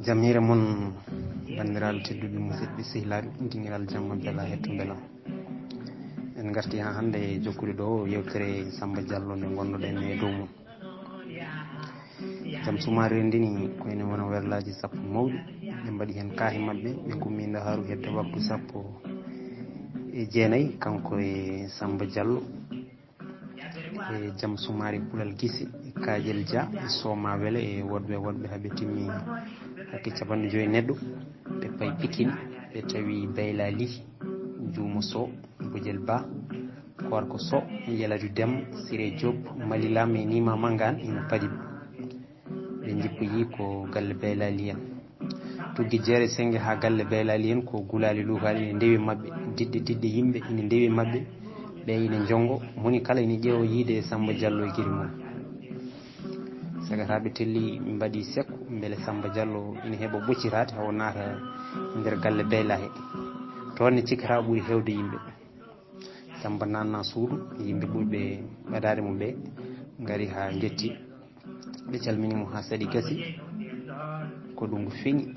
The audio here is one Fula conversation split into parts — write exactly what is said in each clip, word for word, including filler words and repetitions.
Jam hiire mon, banndiraaɓe tedduɓe, musidɓe, sehilaaɓe, dingiral jamma bela hetto belam. En ngarti haa hannde e jokkude ɗo yewtere Samba Diallo nde ngonnoɗen e dow mum. Jam Sumaare renndini ko ene wona werlaaji sappo mawɗi. Ɓe mbaɗi heen kaahe maɓɓe, ɓe ngummi Ndakaaru hedde waktu sappo e jeenayi, kanko e Samba Diallo. E Jam Sumaare Pulal Gise, e Kaƴel Dia, e Sooma Wele, e woɗɓe woɗɓe, haa ɓe timmi hakke capanɗe joyi neɗɗo. Ɓe payi Pikin, ɓe tawi Bayla Ly, Juumo Sow, Bojel Ba, Korko Sow, Yeladu Dem, Siré Diop, Mali Lam, e Nima Mangane ina padi ɓe. Ɓe njippoyii ko galle Bayla Ly en. Tuggi jeere sennge haa galle Bayla Ly en, ko gulaali luukaaɗi ina ndewi maɓɓe, diɗɗe diɗɗe yimɓe ina ndewi maɓɓe, ɓe ina njonngo, moni kala ina ƴeewa yiyde Samba Diallo e giri mum. Sagataaɓe telli mbaɗi sekko mbele Samba Diallo ina heɓa ɓoccitaade, hawo naata nder galle Bayla he. Toon ne cikkata ɓuri heewde yimɓe. Samba naatna suudu, yimɓe ɓurɓe ɓadaade mo ɓe ngari haa njetti. Ɓe calmini mo haa saɗi gasi. Ko ɗum feñi.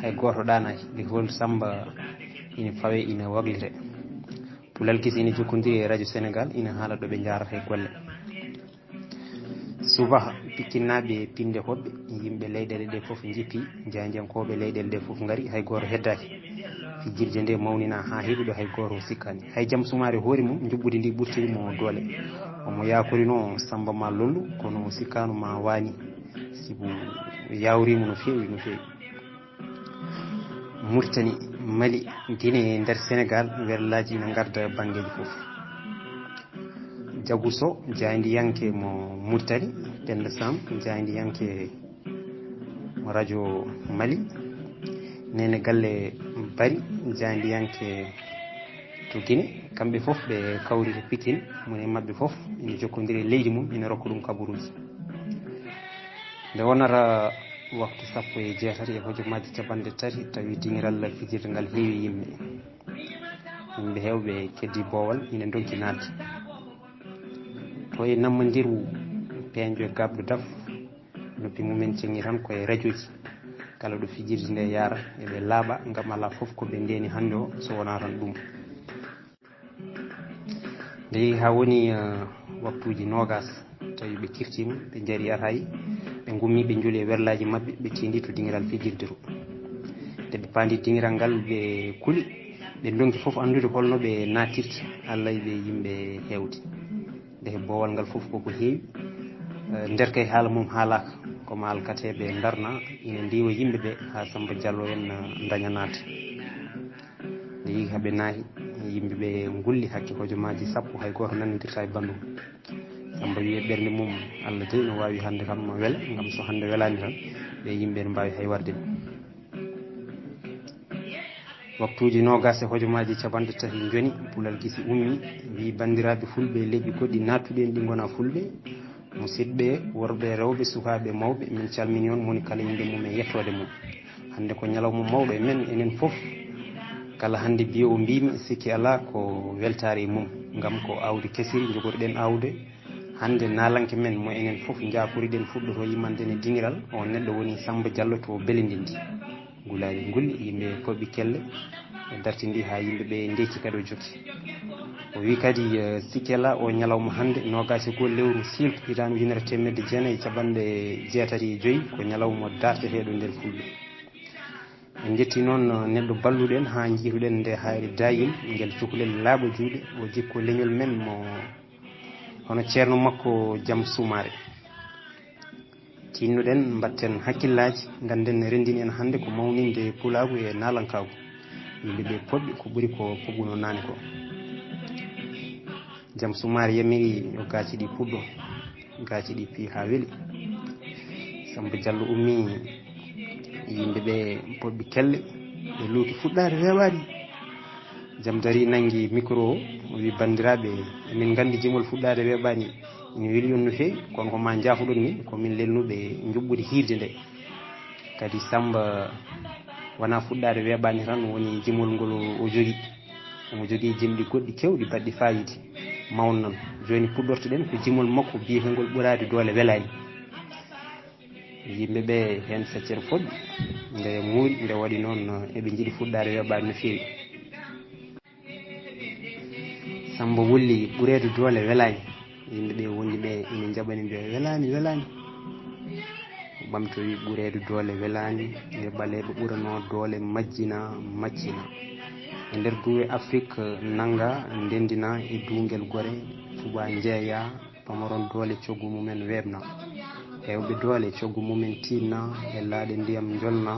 Hay gooto ɗaanaaki. Ɓe hol Samba ina fawe, ina waglite. Pulal Gise ina jokkondiri e Radio Sénégal, ina haala ɗo ɓe njaarata e golle. Subaha, Pikinnaaɓe e Pinde Hoɓɓe, yimɓe leyɗeele ɗe fof njippi, jaayndiyankooɓe leyɗeele ɗe fof ngari, hay gooto heddaaki. Fijirde nde mawnina haa heewi ɗo hay gooto sikkaani. Hay Jam Sumaare hoore mum, njuɓɓudi ndi ɓurtiri mo doole. Omo yaakorinoo Samba ma lollu, kono o sikkaano ma waani, sibu yawriima no feewi, no feewi. Murtani, Mali, Gine e nder Senegal, werlaaji ina ngarda banngeeji fof. Jagu Sow, jaayndiyanke mo Murtani, Penda Sam, jaayndiyanke mo rajo Mali, Nene Galle Bari, jaayndiyanke to Gine, kamɓe fof ɓe kawri to Pikin, moni e maɓɓe fof ina jokkondiri e leydi mum, ina rokka ɗum kabaruuji. Nde wonata waktu sappo e jeetati e hojomaaji capanɗe tati, tawi dingiral fijirde ngal heewi yimɓe. Yimɓe heewɓe keddi boowal ina ndonki naatde. To e nammondiru peeñɗo e gaaɓɗo daf, noppi mumen ceŋi tan ko e rajoji. Kala ɗo fijirde nde yaara, eɓe laaɓa, ngam alaa fof ko ɓe ndeeni hannde o, so wonaa tan ɗum. Nde yehi haa woni, eh, waktuuji noogas, tawi ɓe kirtiima, ɓe njari ataay, ɓe ngummi, ɓe njuli e werlaaji maɓɓe, ɓe tindi to dingiral fijirde to. Nde ɓe paandi dingiral ngal, ɓe kuli, ɓe ndonki fof anndude holno ɓe naattirta, Allah e ɓe yimɓe heewde. Nde he boowal ngal fof koko heewi, eh, nder kay haala mum haalaaka, ko ma alkateeɓe ndarna, ina ndiwa yimɓe ɓe haa Samba Diallo en, eh, ndaña naatde. Nde yehi haa ɓe naahi, yimɓe ɓe ngulli hakke hojomaaji sappo, hay gooto nanondirta e banndum. Samba wiyi e ɓernde mum, Allah dey no waawi hannde kam wela, ngam so hannde welaani tan, ɓe yimɓe no mbaawi hay warde ɓe. Waktuuji noogas e hojomaaji capanɗe tati njoni, Pulal Gise ummi, wiyi, "Banndiraaɓe Fulɓe e leƴƴi goɗɗi naattuɗi en ɗi ngonaa Fulɓe, musidɓe, worɓe, rewɓe, sukaaɓe, mawɓe, min calmini on, moni kala innde mum e yettoode mum. Hannde ko ñalawma mawɗo e men, enen fof. Kala hannde biyewo mbiimi, sikki alaa ko weltaare e mum, ngam ko aawdi kesiri njogoriɗen aawde. Hannde naalanke men mo enen fof njaakoriɗen fuɗɗoto yimande e dingiral, o neɗɗo woni Samba Diallo to Belendindi." Gulaali ngulli, yimɓe koɓi kelle, ɓe dartindi haa yimɓe ɓe ndecci kadi o jokki. O wi kadi, eh, sikki alaa o ñalawma hannde, noogas e goo lewru siilto, hitaande ujunere teemedde jeenayi e capanɗe jeetati e joyi, ko ñalawma darteteeɗo nder Fulɓe. En njetti noon, eh, neɗɗo balluɗen haa njiiruɗen nde hayre daayim, ngel cukalel laaɓa juuɗe, o jikko leñol men mo hono ceerno makko Jam Sumaare. Tinnoɗen, mbatten hakkillaaji, ngannden renndini en hannde ko mawninde pulaagu e naalankaagu. Yimɓe ɓe poɓɓi ko ɓuri ko poɓɓuno naane ko. Jam Sumaare yamiri yo gaaci ɗi puɗɗo, gaaci ɗi pii haa weli. Samba Diallo ummi, yimɓe ɓe poɓɓi kelle, ɓe luuki fuɗɗaade weeɓaani. Jam dari nanngi micro o, o wi, "Banndiraaɓe, emin nganndi jimol fuɗɗaade weeɓaani, ina weli on no feewi, kono ko ma njaafoɗon min, ko min lelnuɓe njuɓɓudi hiirde nde." Kadi Samba wonaa fuɗɗaade weeɓaani tan woni jimol ngol o, o jogii. Omo jogii jimɗi goɗɗi keewɗi baɗɗi faayiida, mawɗi noon. Jooni puɗɗortoɗen ko jimol makko biyeteengol ɓuraade doole welaani. Yimɓe ɓe heen feccere foɗɗi, nde muuri, nde waɗi noon, eɓe njiɗi fuɗɗaade weeɓaade no feewi. Sammba wulli ɓureede doole welaani. Yimɓe ɓe wondi ɓe ina njaɓani mbiya welaani, welaani. O ɓamti o wi ɓureede doole welaani, nde ɓaleeɓe ɓuranoo doole majjina, maccina. E nder duwe Afrik nannga, ndenndina e duungel gore, fuɓa njeeya, pamaron doole coggu mumen weeɓna. Heewɓe doole coggu mumen tiiɗna, e laaɗe ndiyam njolna,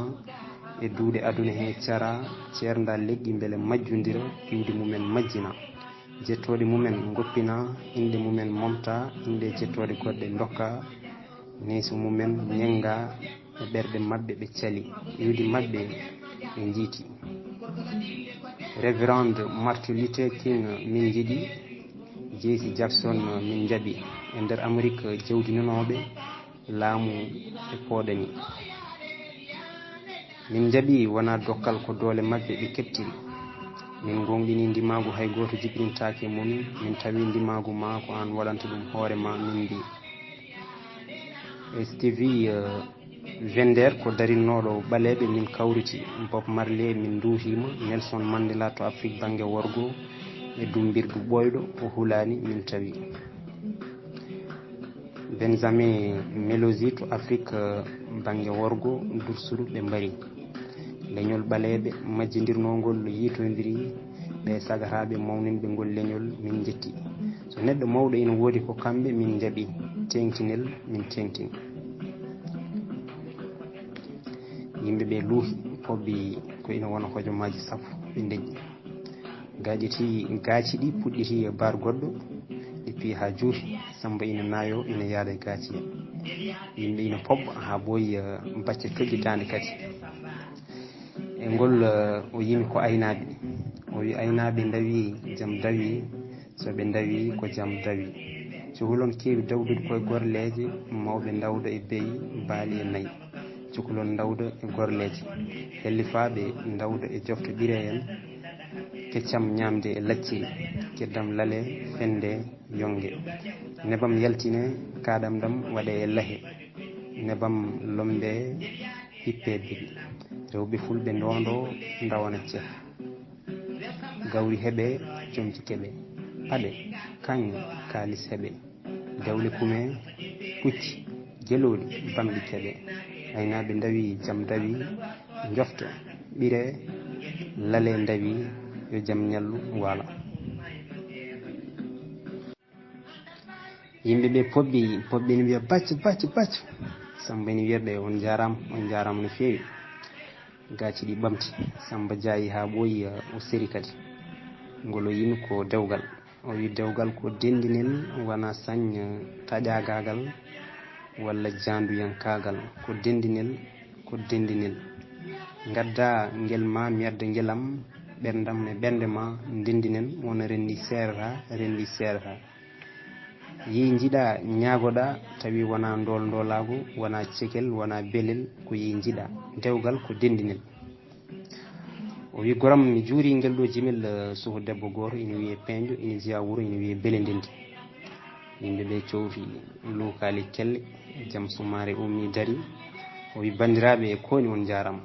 e duuɗe aduna he cara, ceernda leƴƴi mbele majjundira, iwdi mumen majjina. Jettooɗe mumen ngoppina, inɗe mumen momta, inɗe jettooɗe goɗɗe ndokka, neesu mumen ñennga, e ɓerɗe maɓɓe ɓe cali, iwdi maɓɓe ɓe njiiti. Reverend Martin Luther King min njiɗi, Jesse Jackson min njaɓi. E nder Amerik jawdinanooɓe laamu e pooɗani. Min njaɓi wonaa dokkal ko doole maɓɓe ɓe keɓtiri. Min ngoongɗini ndimaagu hay gooto jibrintaake e mumen, min tawi ndimaagu ma ko aan waɗanta ɗum hoore ma min mbi. E Stevie, eh, Wonder ko darinnooɗo ɓaleeɓe min kawriti, Bob Marley min nduuhiima, Nelson Mandela to Afrik bannge worgo e dummbirdu ɓooyɗo o hulaani min tawi. Benjamin Menlozi to Afrik, eh, bannge worgo dursuru ɓe mbari. Leñol ɓaleeɓe majjindirnoo ngol yiitondiri ɓe sagataaɓe mawninɓe ngol leñol min njetti. So neɗɗo mawɗo ina woodi ko kamɓe min njaɓi, teeŋtinel min teeŋtini. Yimɓe ɓe luuhi, pobbi ko ina wona hojomaaji sappo ɓe ndeƴƴi. Gaaƴiti, gaaci ɗi puɗɗiti e baar goɗɗo, ɗi piyi haa juuti, Sammba ina naayoo, ina yaada e gaaci. Yimɓe ina pobba haa ɓooyi, eh, bacce toƴƴi daande kadi. E ngol, eh, o yimi ko aynaaɓe. O wi aynaaɓe ndawi, jam dawi, so ɓe ndawi ko jam dawi. Cukalon keewi dawdude koye gorleeje, mawɓe ndawda e beyi, baali e nayi. Cukalon ndawda e gorleeje. Hellifaaɓe ndawda e jofte ɓiree en. Keccam ñaamde e lacciri, keddam lale fende yonge. Nebam yaltine, kaɗam ɗam waɗe e lahe. Nebam lombe, hippe bebi. Rewɓe fulɓe ndondo, ndawana cef. Gawri heɓe, comci keɓe. Paɗe, kaŋŋe, kaalis heɓe. Dawle kume, pucci, gelooɗi, bamɗi keɓe. Aynaaɓe ndawi, jam dawi, njofte, ɓire, lale ndawi, yo jam ñallu waala. Yimɓe ɓe pobbi, pobbi ene mbiya baccu, baccu, baccu. Sammba ene wiya ɓe, on njaaraama, on njaaraama no feewi. Gaaci ɗi ɓamti, Sammba jaayi haa ɓooyi, o seri kadi. Ngol o yimi ko dewgal. O wi dewgal ko denndinel, wona sañ taƴaagaagal walla jaanduyankaagal. Ko denndinel, ko denndinel. Ngadda ngel ma, mi adda ngel am, ɓerndam e ɓernde ma, ndenndinen, wona renndi seerata, renndi seerata. Yi njiɗa, ñaagoɗa, tawi wona ndool ndoolaagu, wona cekel, wona belel, ko yi njiɗa. Dewgal ko denndinel. O wi, goram, mi juuri ngel ɗo jimel, eh, suhu debbo gooto, ina wiyee Peeñɗo, ina jeyaa wuro, ina wiyee Belendendi. Yimɓe ɓe coofi, luukaali kelle, jam sumaare ummi dari. O wi, banndiraaɓe, e kooni on njaaraama.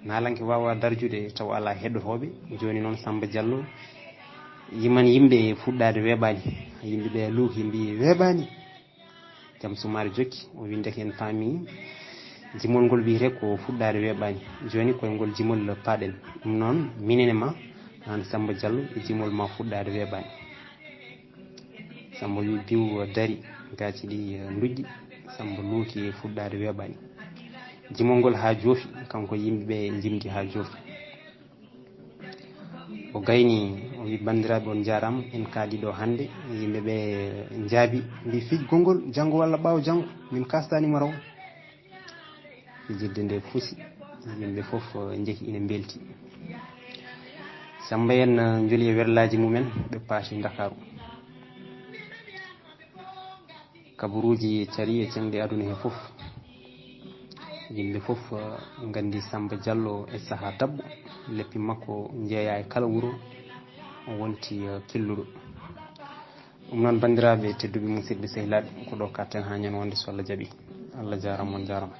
Naalanke waawa darjude tawa alaa heɗotooɓe. Jooni noon Sammba Jallo yiman yimɓe fuɗɗaade weeɓaani. Yimɓe ɓe luuki mbi weeɓaani. Jam sumaare jokki, o wi ndeke en paami jimol ngol wiyetee ko fuɗɗaade weeɓaani. Jooni koye ngol jimol paaɗen. Ɗum noon, minen e ma, aan Sammba Jallo, e jimol ma fuɗɗaade weeɓaani. Sammba wi biw dari, gaaci ɗi, eh, ndujji. Sammba luuki fuɗɗaade weeɓaani. Jimol ngol haa joofi, kanko yimɓe ɓe njimdi haa joofi. O gayni, o wi, banndiraaɓe, on njaaraama, en kaadi ɗo hannde. Yimɓe ɓe njaabi, mbi, fij gongol, janngo walla ɓaawo janngo, min kastaani mo raw. Fijirde nde fusi, yimɓe fof, eh, njehi ina mbelti. Sammba en, eh, njoli e werlaaji mumen, ɓe paasi Ndakaaru. Kabaruuji carii e ceŋɗi aduna he fof. Yimɓe fof, eh, nganndi Sammba Jallo e sahaa dabbo. Leppi makko njeeya e kala wuro, o wonti, eh, killuɗo. Ɗum noon, banndiraaɓe tedduɓe, musidɓe sehilaaɓe, ko ɗo katten haa ñande wonde, so Allah jaɓi. Allah jaaraama, on jaaraama.